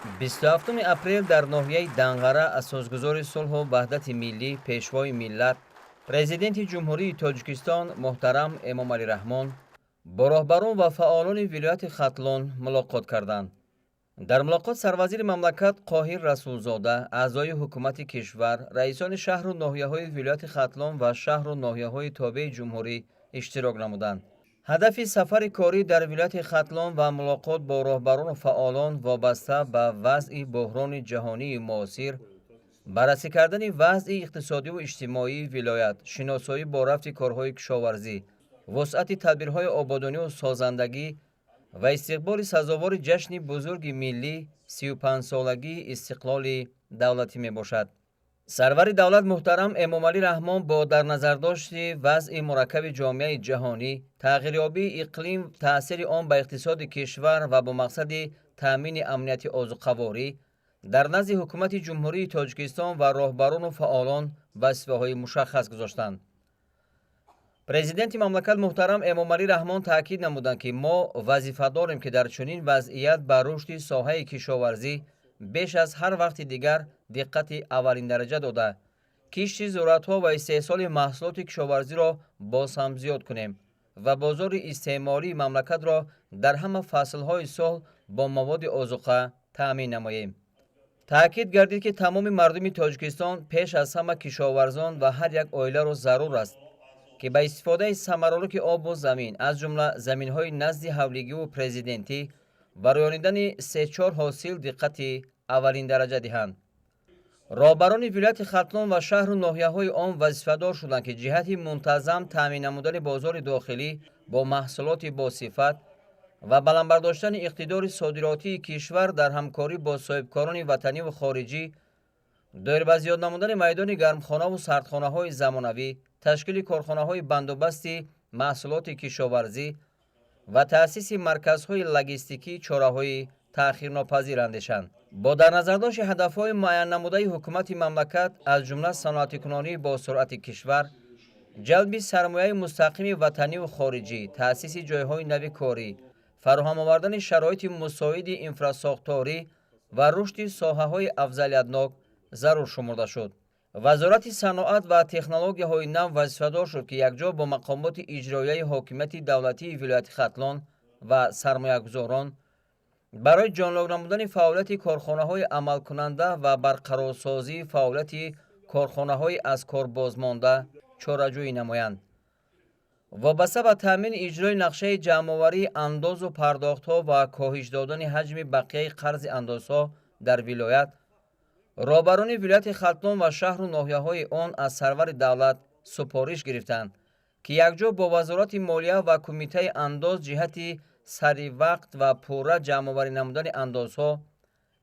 27 апрел дар ноҳияи Данғара асосгузори сулҳу ваҳдати миллӣ, Пешвои миллат, Президенти Ҷумҳурии Тоҷикистон муҳтарам Эмомалӣ Раҳмон бо роҳбарон ва фаъолони вилояти Хатлон мулоқот карданд. Дар мулоқот сарвазири мамлакат Қоҳир Расулзода, аъзои ҳукумати кишвар, раисони шаҳру ноҳияҳои вилояти Хатлон ва шаҳру ноҳияҳои тобеи ҷумҳурӣ иштирок намуданд. Ҳадафи сафари корӣ дар вилояти Хатлон ва мулоқот бо роҳбарону фаъолон вобаста ба вазъи буҳрони ҷаҳонии муосир, баррасӣ кардани вазъи иқтисодиву иҷтимоии вилоят, шиносоӣ бо рафти корҳои кишоварзӣ, вусъати тадбирҳои ободониву созандагӣ ва истиқболи сазовори ҷашни бузурги миллӣ, 35-солагии истиқлоли давлатӣ мебошад. Сарвари давлат муҳтарам Эмомалӣ Раҳмон бо дар назардошти вазъи мураккаби ҷомеаи ҷаҳонӣ, тағйирёбии иқлим, таъсири он ба иқтисоди кишвар ва бо мақсади таъмини амнияти озуқаворӣ дар назди Ҳукумати Ҷумҳурии Тоҷикистон ва роҳбарону фаъолон вазифаҳои мушаххас гузоштанд. Президенти мамлакат муҳтарам Эмомалӣ Раҳмон таъкид намуданд, ки мо вазифа дорем, ки дар чунин вазъият ба рушди соҳаи кишоварзӣ беш аз ҳар вақти дигар диққати аввалиндараҷа дода, кишти зуратҳо ва истеҳсоли маҳсулоти кишоварзиро боз ҳам зиёд кунем ва бозори истеъмолии мамлакатро дар ҳама фаслҳои сол бо маводи озуқа таъмин намоем. Таъкид гардид, ки тамоми мардуми Тоҷикистон, пеш аз ҳама кишоварзон ва ҳар як оиларо зарур аст, ки ба истифодаи самараноки обу замин, аз ҷумла заминҳои назди ҳавлигиву президентӣ, ва рӯёнидани се-чор ҳосил диққати аввалиндараҷа диҳанд. Роҳбарони вилояти Хатлон ва шаҳру ноҳияҳои он вазифадор шуданд, ки ҷиҳати мунтазам таъмин намудани бозори дохилӣ бо маҳсулоти босифат ва баланд бардоштани иқтидори содиротии кишвар дар ҳамкорӣ бо соҳибкорони ватаниву хориҷӣ доир ба зиёд намудани майдони гармхонаву сардхонаҳои замонавӣ, ташкили корхонаҳои бандубасти маҳсулоти кишоварзӣ ва таъсиси марказҳои логистикӣ чораҳои таъхирнопазир андешанд. Бо дар назардошти ҳадафҳои муайяннамудаи ҳукумати мамлакат, аз ҷумла саноатикунонии босуръати кишвар, ҷалби сармояи мустақими ватаниву хориҷӣ, таъсиси ҷойҳои нави корӣ, фароҳам овардани шароити мусоиди инфрасохторӣ ва рушди соҳаҳои афзалиятнок зарур шумурда шуд. Вазорати саноат ва технологияҳои нав вазифадор шуд, ки якҷо бо мақомоти иҷроияи ҳокимияти давлатии вилояти Хатлон ва сармоягузорон барои ҷоннок намудани фаъолияти корхонаҳои амалкунанда ва барқарорсозии фаъолияти корхонаҳои аз кор бозмонда чораҷӯӣ намоянд. Вобаста ба таъмини иҷрои нақшаи ҷамъоварии андозу пардохтҳо ва коҳиш додани ҳаҷми бақияи қарзи андозҳо дар вилоят, роҳбарони вилояти Хатлон ва шаҳру ноҳияҳои он аз сарвари давлат супориш гирифтанд, ки якҷо бо Вазорати молия ва Кумитаи андоз ҷиҳати саривақт ва пурра ҷамъоварӣ намудани андозҳо,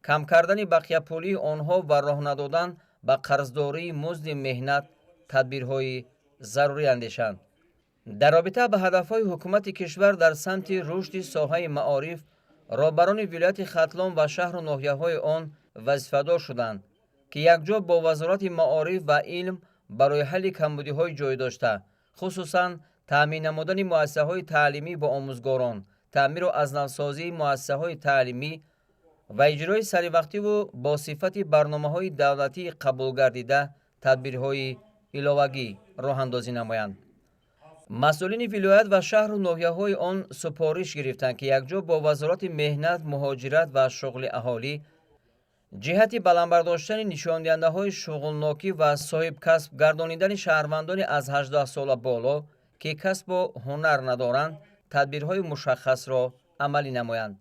кам кардани бақияпулии онҳо ва роҳ надодан ба қарздории музди меҳнат тадбирҳои зарурӣ андешанд. Дар робита ба ҳадафҳои ҳукумати кишвар дар самти рушди соҳаи маориф, роҳбарони вилояти Хатлон ва шаҳру ноҳияҳои он вазифадор шуданд, ки якҷо бо Вазорати маориф ва илм барои ҳалли камбудиҳои ҷойдошта, хусусан таъмин намудани муассисаҳои таълимӣ бо омӯзгорон, таъмиру азнавсозии муассисаҳои таълимӣ ва иҷрои саривақтиву бо сифати барномаҳои давлатии қабулгардида тадбирҳои иловагӣ роҳандозӣ намоянд. Масъулини вилоят ва шаҳру ноҳияҳои он супориш гирифтанд, ки якҷо бо Вазорати меҳнат, муҳоҷират ва шуғли аҳолӣ ҷиҳати баланд бардоштани нишондиҳандаҳои шуғлнокӣ ва соҳибкасб гардонидани шаҳрвандони аз 18 сола боло, ки касбу ҳунар надоранд, тадбирҳои мушаххасро амалӣ намоянд.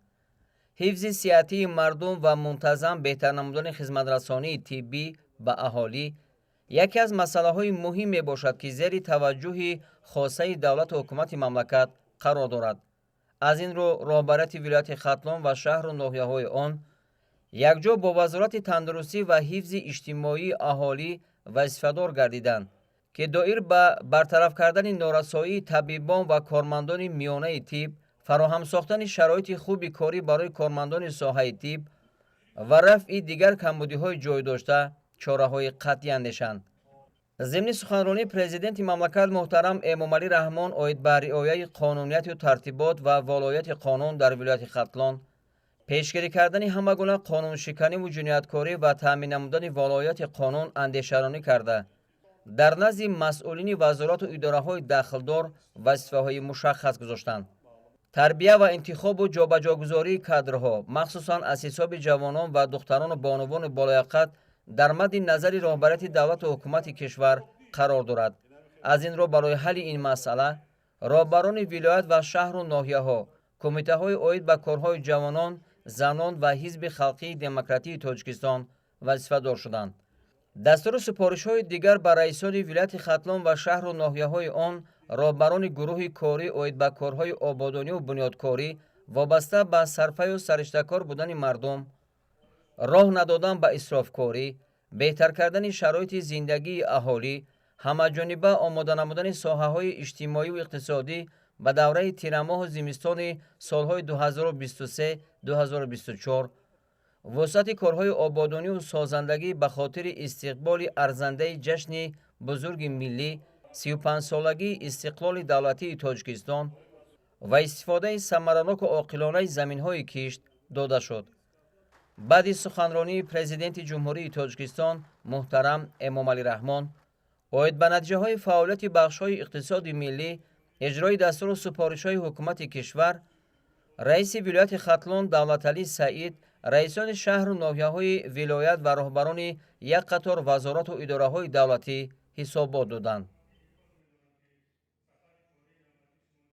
Ҳифзи сиҳатии мардум ва мунтазам беҳтар намудани хизматрасонии тиббӣ ба аҳолӣ яке аз масъалаҳои муҳим мебошад, ки зери таваҷҷӯҳи хосаи давлату ҳукумати мамлакат қарор дорад. Аз ин рӯ роҳбарияти вилояти Хатлон ва шаҳру ноҳияҳои он якҷо бо Вазорати тандурустӣ ва ҳифзи иҷтимоии аҳолӣ вазифадор гардиданд, ки доир ба бартараф кардани норасоии табибон ва кормандони миёнаи тиб, фароҳам сохтани шароити хуби корӣ барои кормандони соҳаи тиб ва рафъи дигар камбудиҳои ҷойдошта чораҳои қатъӣ андешанд. Зимни суханронии Президенти мамлакат муҳтарам Эмомалӣ Раҳмон оид ба риояи қонунияту тартибот ва волоияти қонун дар вилояти Хатлон, Пешгирӣ кардани ҳама гуна қонуншиканиву ҷинояткорӣ ва таъмин намудани волоияти қонун андешаронӣ карда, дар назди масъулини вазорату идораҳои дахлдор вазифаҳои мушаххас гузоштанд. Тарбия ва интихобу ҷобаҷогузории кадрҳо, махсусан аз ҳисоби ҷавонон ва духтарону бонувони болояқат, дар мадди назари роҳбарияти давлату ҳукумати кишвар қарор дорад. Аз ин рӯ, барои ҳалли ин масъала роҳбарони вилоят ва шаҳру ноҳияҳо, кумитаҳои оид ба корҳои ҷавонон, занон ва Ҳизби халқии демократии Тоҷикистон вазифадор шуданд. Дастуру супоришҳои дигар ба раисони вилояти Хатлон ва шаҳру ноҳияҳои он, роҳбарони гурӯҳи корӣ оид ба корҳои ободониву бунёдкорӣ вобаста ба сарфаю сариштакор будани мардум, роҳ надодан ба исрофкорӣ, беҳтар кардани шароити зиндагии аҳолӣ, ҳамаҷониба омода намудани соҳаҳои иҷтимоию иқтисодӣ ба давраи тирамоҳу зимистони солҳои 2023-2024, вусъати корҳои ободониву созандагӣ ба хотири истиқболи арзандаи ҷашни бузурги миллӣ, 35-солагии истиқлоли давлатии Тоҷикистон ва истифодаи самараноку оқилонаи заминҳои кишт дода шуд. Баъди суханронии Президенти Ҷумҳурии Тоҷикистон муҳтарам Эмомалӣ Раҳмон оид ба натиҷаҳои фаъолияти бахшҳои иқтисоди миллӣ, иҷрои дастуру супоришҳои ҳукумати кишвар, раиси вилояти Хатлон Давлаталӣ Саид, раисони шаҳру ноҳияҳои вилоят ва роҳбарони як қатор вазорату идораҳои давлатӣ ҳисобот доданд.